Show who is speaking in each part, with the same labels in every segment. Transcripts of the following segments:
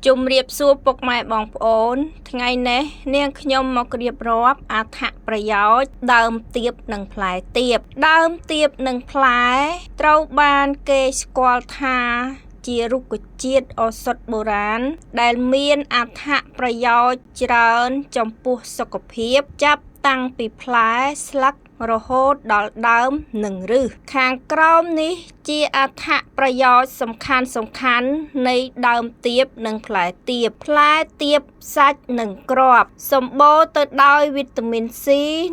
Speaker 1: ជំរាបសួរពុកម៉ែបងប្អូន ថ្ងៃនេះនាងខ្ញុំមករៀបរាប់អត្ថប្រយោជន៍ដើមទៀបនិងផ្លែទៀបដើមទៀបនិងផ្លែត្រូវបានគេស្គាល់ថាជារុក្ខជាតិឱសថបុរាណដែលមានអត្ថប្រយោជន៍ច្រើនចំពោះសុខភាពចាប់តាំងពីផ្លែស្លឹករហូតដល់ដើមនិងឫសខាងក្រោមនេះជាអត្ថប្រយោជន៍សំខាន់ៗនៃដើមទៀបនិងផ្លែទៀបផ្លែទៀបសាច់និងគ្រាប់សម្បូរទៅដោយវីតាមីន C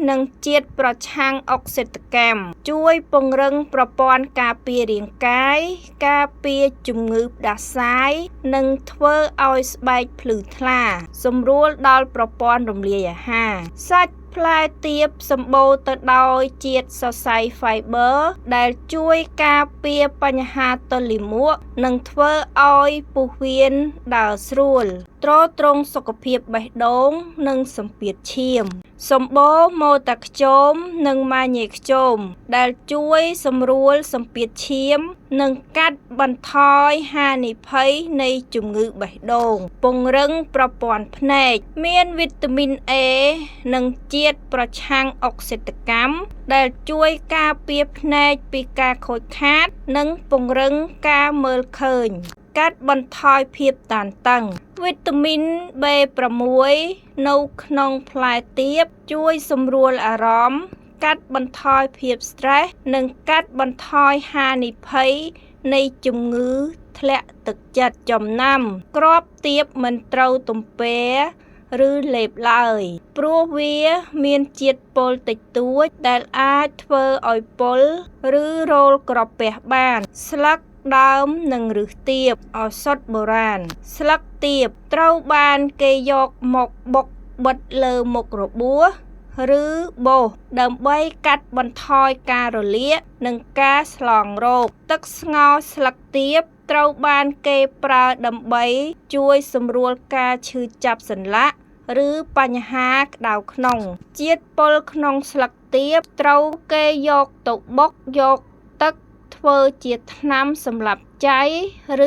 Speaker 1: និងជាតិប្រឆាំងអុកស៊ីតកម្មជួយពង្រឹងប្រព័ន្ធការពាររាងកាយការពារជំងឺផ្តាសាយនិងធ្វើឲ្យស្បែកភ្លឺថ្លាសម្រួលដល់ប្រព័ន្ធរំលាយអាហារសាច់ផ្លែទៀបសម្បូរទៅដោយជាតិសរសៃ Fiber ដែលជួយការពារបញ្ហាទល់លាមកនិងធ្វើឲ្យពោះវៀនដើរស្រួលទ្រទ្រង់សុខភាពបេះដូងនិងសម្ពាធឈាមសម្បូរម៉ូតាខ្យូមនិងម៉ាញ៉េខ្យូមដែលជួយសម្រួលសម្ពាធឈាមនិងកាត់បន្ថយហានិភ័យនៃជំងឺបេះដូងពង្រឹងប្រព័ន្ធភ្នែកមានវីតាមីន A និងជាតិប្រឆាំងអុកស៊ីតកម្មដែលជួយការពារភ្នែកពីការខូចខាតនិងពង្រឹងការមើលឃើញកាត់បន្ថយភាពតានតឹងវីតាមីន B6 នៅក្នុងផ្លែទៀបជួយសម្រួលអារម្មណ៍កាត់បន្ថយភាពស្ត្រេសនិងកាត់បន្ថយហានិភ័យនៃជំងឺធ្លាក់ទឹកចិត្តចំណាំគ្រាប់ទៀបមិនត្រូវទំពាឬលេបឡើយព្រោះវាមានជាតិពុលតិចតួចដែលអាចធ្វើឲ្យពុលឬរោលក្រពះបានស្លឹកដើមនិងឫសទៀបឱសថបុរាណស្លឹកទៀបត្រូវបានគេយកមកបុកបិទលើមុខរបួសឬបោសដើម្បីកាត់បន្ថយការរលាកនិងការឆ្លងរោគទឹកស្ងោរស្លឹកទៀបត្រូវបានគេប្រើដើម្បីជួយសម្រួលការឈឺចាប់សន្លាក់ឬបញ្ហាក្តៅក្នុងជាតិពុលក្នុងស្លឹកទៀបត្រូវគេយកទៅបុកយកទឹកធ្វើជាថ្នាំសម្លាប់ចៃ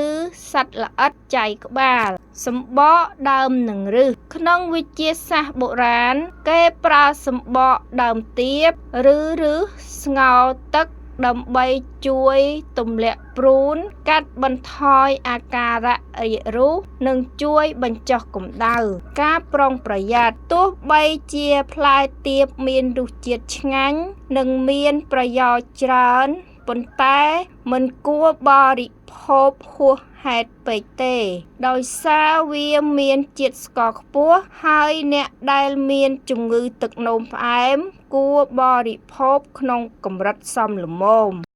Speaker 1: ឬសត្វល្អិតចៃក្បាលសម្បកដើមនិងឫសក្នុងវិទ្យាសាស្ត្របុរាណគេប្រើសម្បកដើមទៀបឬឫសស្ងោរទឹកដើម្បីជួយទម្លាក់ព្រូនកាត់បន្ថយអាការៈរាគរូសនិងជួយបញ្ចុះកម្ដៅការប្រុងប្រយ័ត្នទោះបីជាផ្លែទៀបមានរសជាតិឆ្ងាញ់និងមានប្រយោជន៍ច្រើនប៉ុន្តែមិនគួរបរិភោគហួសហេតុពេកទេដោយសារវាមានជាតិស្ករខ្ពស់ហើយអ្នកដែលមានជំងឺទឹកនោមផ្អែមគួរបរិភោគក្នុងកម្រិតសមល្មម។